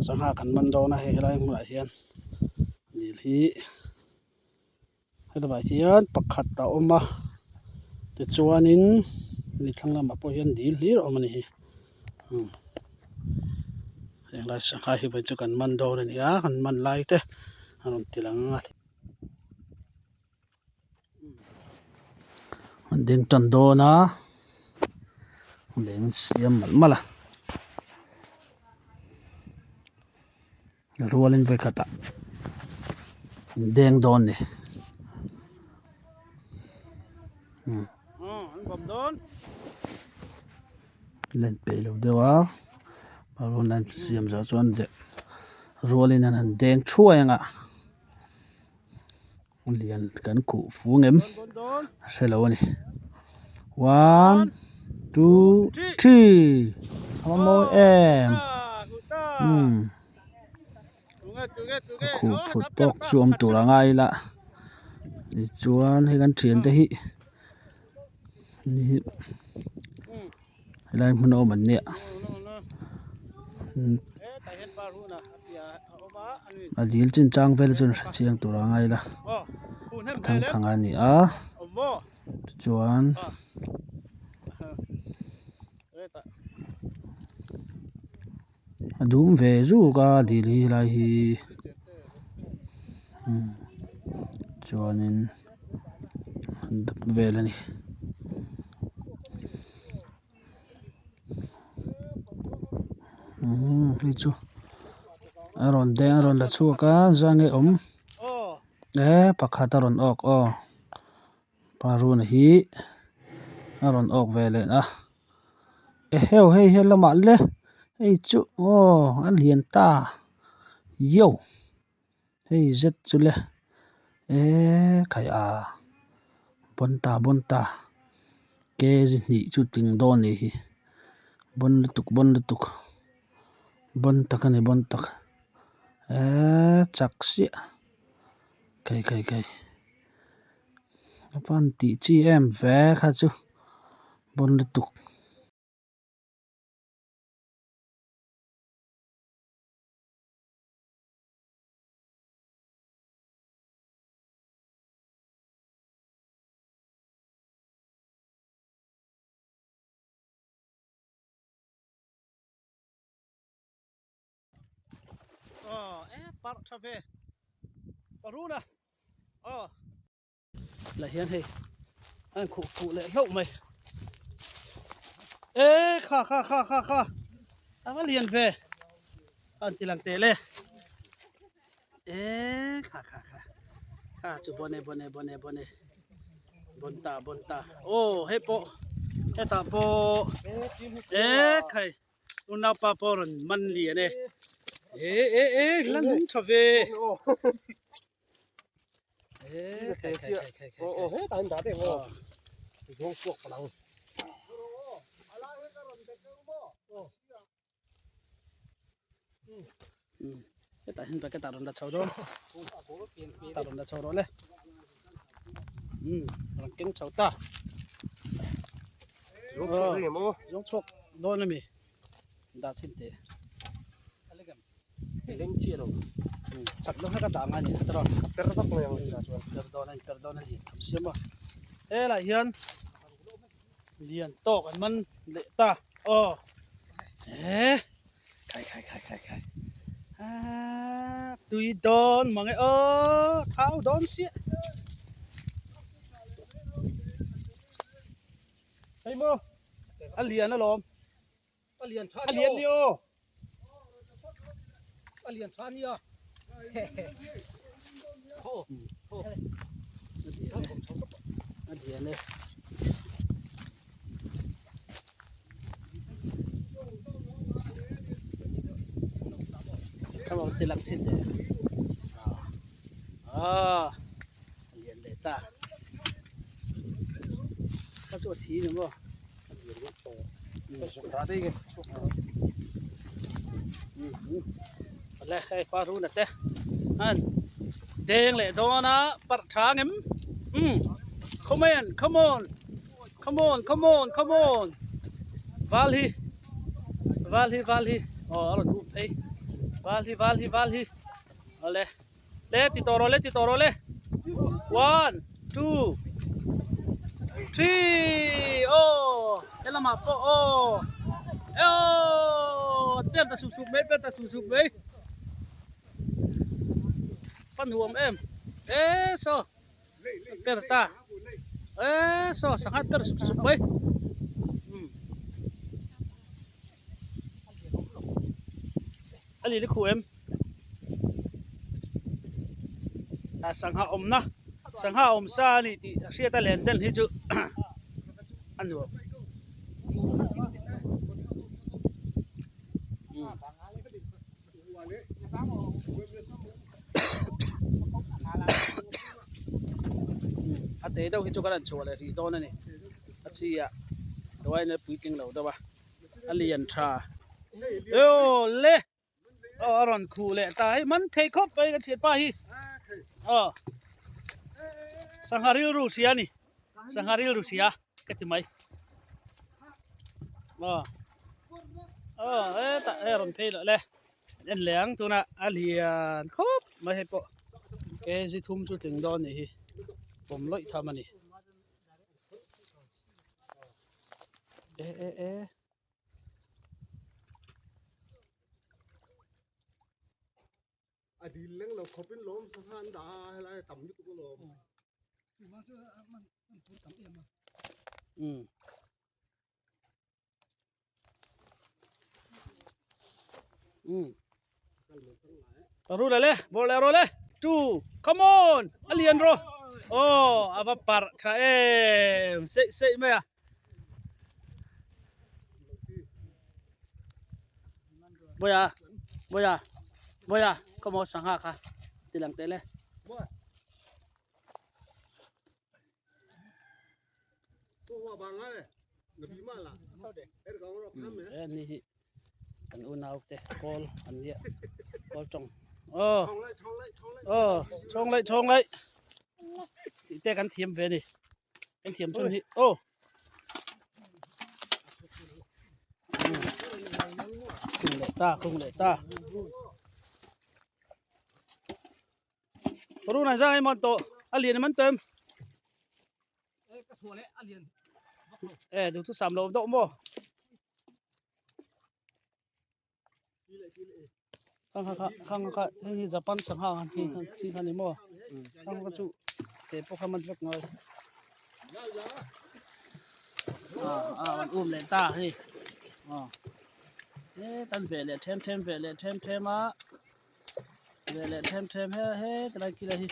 Sangha kan man dawn a hei helai hmunah hian dil hi hetlaiah hian pakhat a awm a tichuanin mi thlang lamah pawh hian dil hlir a awm a ni hi umm henglai sangha hi vawiin chu kan man dawn a ni a kan man lai te a rawn ti lang a. An ding tan dawn a leng siam malh malh a rualin vawikhatah an deng dawn a ni len peih lo deuh a a rawn an siam zawh chuan rualin an han deng thuai ang a. Lian kan khuh fung em a hre lo a ni one two three a va mawi em umm a khuh phut tawk chu awm tur a ngai ila tichuan hei kan thiante hi helai hmun a awm an nia a dil chin chang vel chuan hre chiang tur a ngai ila thangthang a ni a tichuan a dum ve zuk a dil hi helai hi chuanin an dap vel a ni. Umm hei chu a rawn deng a rawn la chhuak a zange awm e pakhat a rawn awk aw paruna hi a rawn awk ve leh a eheu hei he lamah le hei chu aw a lian ta yo. Hei zet chu le eee khai a bawn ta bawn ta kg hnih chu tling dawn a nih hi bawn lutuk bawn lutuk bawn tak a ni bawn tak eee chak chiah kai kai kai a van tih chi em ve kha chu bawn lutuk. Lah hian hei a in khuh khuh leh hlauh mai e kha kha kha kha kha a va lian ve a an ti lang teh le e kha kha kha kha chu bawne bawne bawne bawne bawn ta bawn ta aw hei pawh hetah pawh e khai. Unaupa pawh rawn man lian e. E e e la nung tha ve. E khai khai khai khai khai. Aw he ta in da deuh aw. Zawng chhuak palang. Hetah hian bucket ah rawn la chho dawn. Hetah rawn la chho rawh le. Rawn keng chho ta. Zawng chhuak reng em aw? Zawng chhuak dawn a mi. Dah chhin teh. Leng chiah lo. Chak deuh hlek a dah ngai a ni kha tiraw. A per vak mai ang tih chuan. Per dawn a ni per dawn a ni tham siam a. Helai hian lian tawk an man leh ta aw. Eee khai khai khai khai khai aaa tui dawn mang e aw thau dawn siah. Hei maw a lian alawm. A lian tha a lian ni aw. A lian tha nia. Ho ho. A lian e. Ka ti lang chin teh. Ah, a lian leh ta. Ka chu a thi ni maw? A lian leh tawh. Ka zuk dah daih nge. Le hei pa runa te. An deng leh dawn a parh tha ngem. Um. Come on, come on. Come on, come on, come on. Val hi. Val hi, val hi. Aw a rawn um phei. Val hi val hi val hi awle le ti tawh rawh le ti tawh rawh le one two three aw helamah pawh aw aw per ta sup sup mai per ta sup sup mai a nuam em e saw per ta e saw sangha per sup sup mai umm a ni likhu em a sangha awmna sangha awm sa a ni tih a hriat a len den hi chu a nuam. A te deuh hi chu kan han chhuah leh rih dawn a ni a chi ah ruaina puitling lo deuh a a lian tha aw le aw a rawn khuh leh ta hei man thei khawp mai ka thianpa hi aw sangha rilru hria a ni sangha rilru hria ka ti mai aw aw hetah hei a rawn phei leh le en leh ang tunah a lian khawp mai hei pawh kg thum chu tling dawn a nih hi pawm lawih tham a ni. E e e A dil leng lo khawpin lawm sangha an dah a helai a tam lutuk alawm. Umm. Umm. Rula le bawr leh rawh le two come on a lian rawh aw a va parh tha em seih seih mai a. Bawiha bawiha bawiha come on sangha kha ti lang teh le. Ni hi kan unau te kawl an nia kawl tawng aw aw chhawng laih chhawng laih tih te kan thiam ve a ni kan thiam chhun hi aw khung leh ta khung leh ta Runa zai man to a lian man tem e du thu sam lo do mo khang kha khang kha heng hi Japan sangha han khi khan khi khan ni mo khang kha chu te pawh kha man vek ngai a a an um leh ta hei a he tan ve leh them them ve leh them them a. Ve leh them them he he tilai kila hi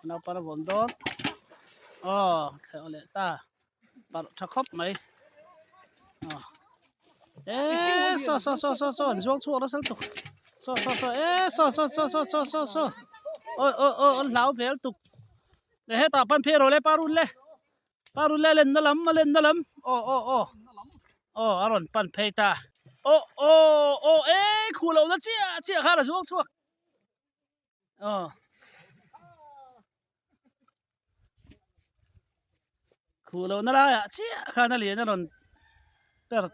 naupang a vawm dawn aw thleuh leh ta parh tha khawp mai aw eee saw saw saw saw saw an zuang chhuak nasa lutuk saw saw saw eee saw saw saw saw saw saw saw awi awi awi an hlau hmel tuk le hetah pan phei rawh le pa run le pa run le a lenna lam a lenna lam aw aw aw. Aw a rawn pan phei ta. Aw aw aw e khuh loh na chiah chiah khan a zuang chhuak. Aw. Khuh loh na laiah chiah khan a lian a rawn per.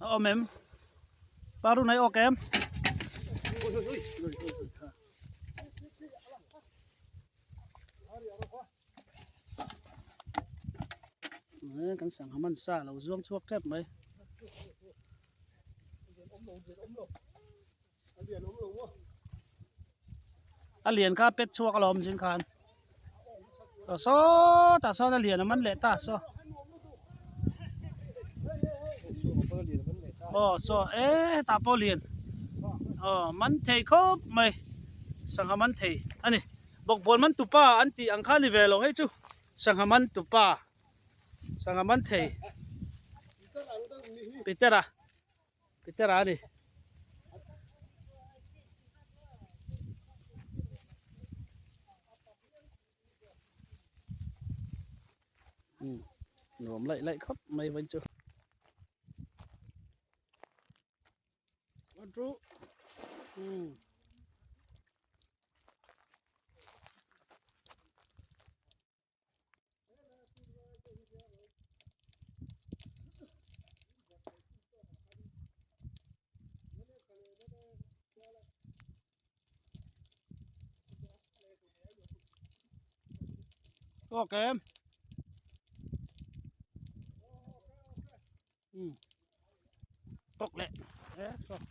A awm em pa run ai awk em kan sangha man sa lo zuang chhuak tep mai. A lian kha pet chhuak alawm zing khan aw sawtah sawn a lian a man leh ta saw aw saw e hetah pawh lian aw man thei khawp mai sangha man thei a ni bawkbawn man tupa an tih ang kha a ni ve lo hei chu sangha man tupa sangha man thei Peter a. Peter a ni. Nuam laih laih khawp mai vain chu. One two. Tawk em? Um. Tawk leh. E saw.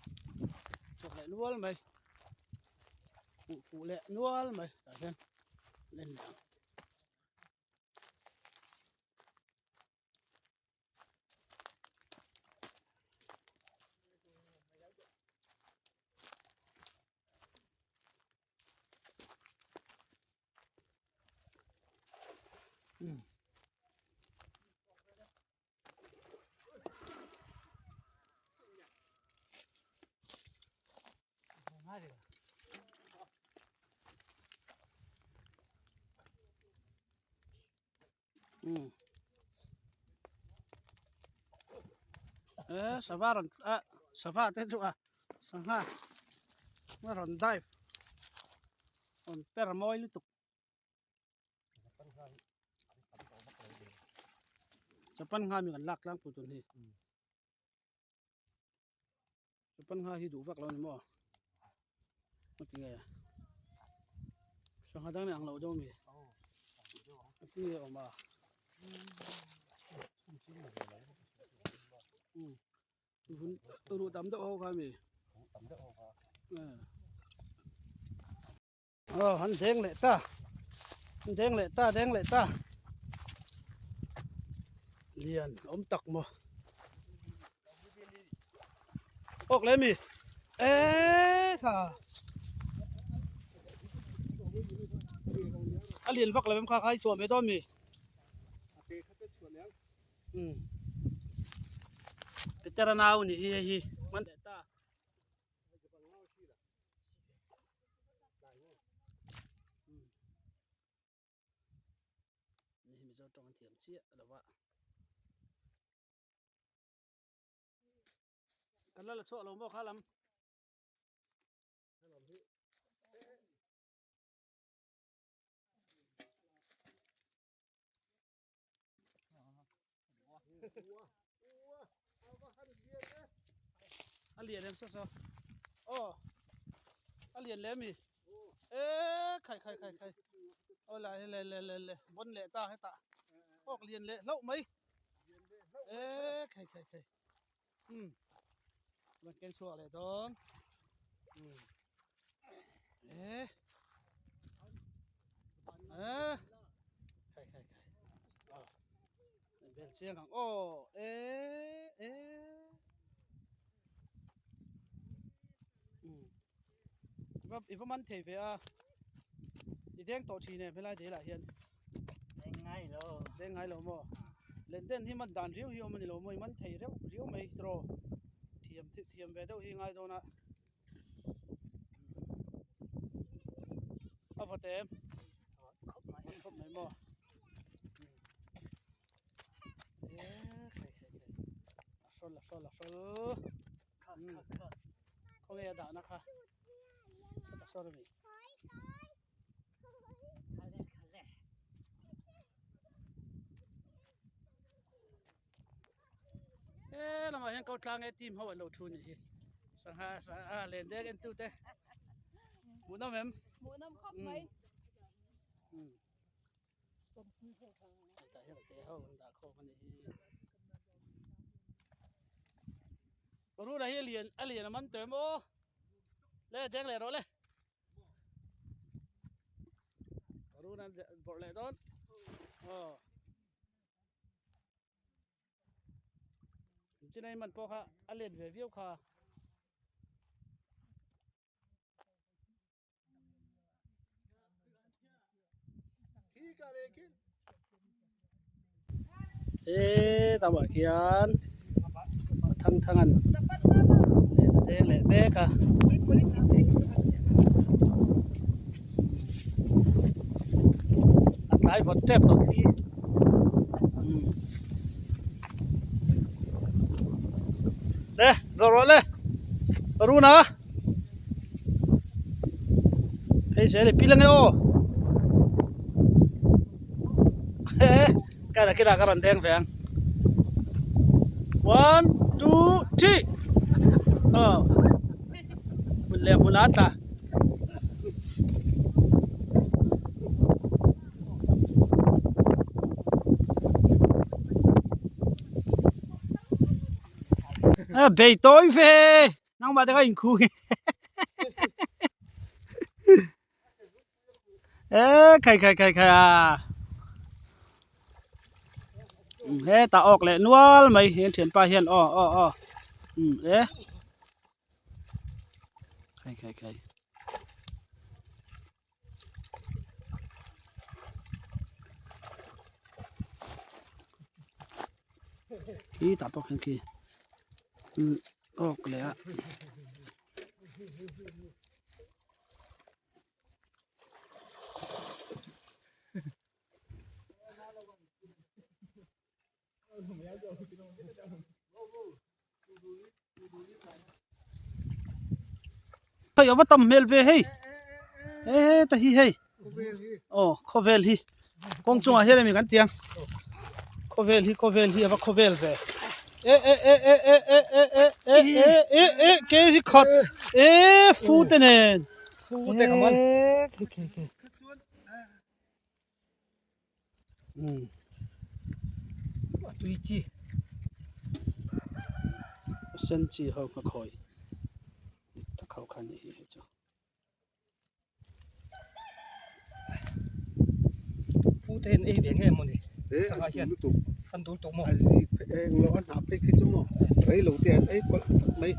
Tawk leh nual mai. Fuh fuh leh nual mai. Tah hian len leh ang. E sava rawn ah sava te chu a sangha a rawn dive rawn per mawi lutuk. Japan ngha mi kan lak tlangpui tun hi Japan ngha hi duh vak lo a ni maw tinge sangha dang nen ang lo deuh a mi tinge awm a ruh tam deuh ho kha a mi Aw an deng leh ta an deng leh ta deng leh ta lian awm tak maw awk leh mi eee kha a lian vak lo em kha kha i chhuah mai dawn mi umm Petera nau ni hi hei hi man leh ta. Ni hi Mizo tawng an thiam chiah lo va. Kan la la chhuak lo maw kha lam. A lian em saw saw aw a lian leh ami e khai khai khai khai aw la le le le le bon leh ta hetah awk lian leh hlauh mai e khai khai khai um rawn keng chhuak leh dawn um e e khai khai khai aw bel chiang ang aw e e um i va man thei ve a i deng tawh thin em helai dil ah hian Deng ngai lo. Deng ngai lo maw? Len den hi man dan riau hi awm a ni lo maw? I man thei reuh riau mai tiraw? Thiam thiam ve deuh hi ngai dawn a. A vawt em? Khawp mai. Vawt khawp mai maw? E khai khai khai. A hrawl a hrawl a hrawl. Kha kha kha. Khawnge a dahna kha? Sawta sawn a ni. He lamah hian ko tlang e team ho an lo thu ni hi sangha a len dek en tu te hmuhnawm em hmuhnawm khawp mai tah hian te ho an dah khawm a ni hi Rura hi a lian a lian a man tawh em aw le deng leh rawh le. Run an bawrh leh dawn aw chinai man pawh kha a let ve viau kha He tamah khian thang thang an lehna deng leh mek a. A tlai vawt tep tawh thli le rawh rawh le Aruna phei zel i pil ange aw Ka nakinah ka rawn deng ve ang one two three aw hmun leh hmun a tla. A bei tawi ve nangmah te kha in khu nge e khai khai khai khai a hetah awk leh nual mai he thianpa hian aw aw aw um e khai khai khai. Khi tah pawh khian khi awk leh a. Hei a va tam hmel ve hei he heta hi hei aw khawvel hi kawng chungah hian emi kan ti ang khawvel hi khawvel hi a va khawvel ve e e e e e e e e e e e e ke hi khat e fu te nen fu te ka man e ke ke Um a tui chi a sen chi ho kha khawi dik tak ho kha a nih hi hei chu. Fu te hian ei ve nge mawni sangha hian an dul tuk maw a zi eng lo a hnah phei khi chu maw rei lo te an ei kawlh tak mai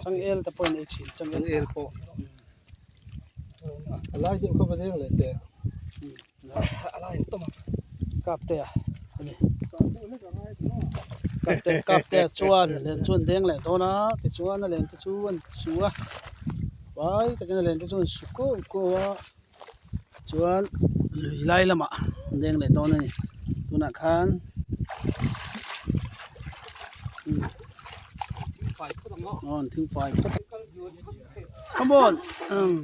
changel te pawhin ei thin changel pawh a lai deuh kha va deng leh teh. Kapte a ani kapte kapte chuan len chu an deng leh dawn a tichuan a len te chu an su a vai takin a len te chu an su kuau kuau a chuan lui lai lamah an deng leh dawn a ni tunah khan aw an thingfai phawt a come on umm.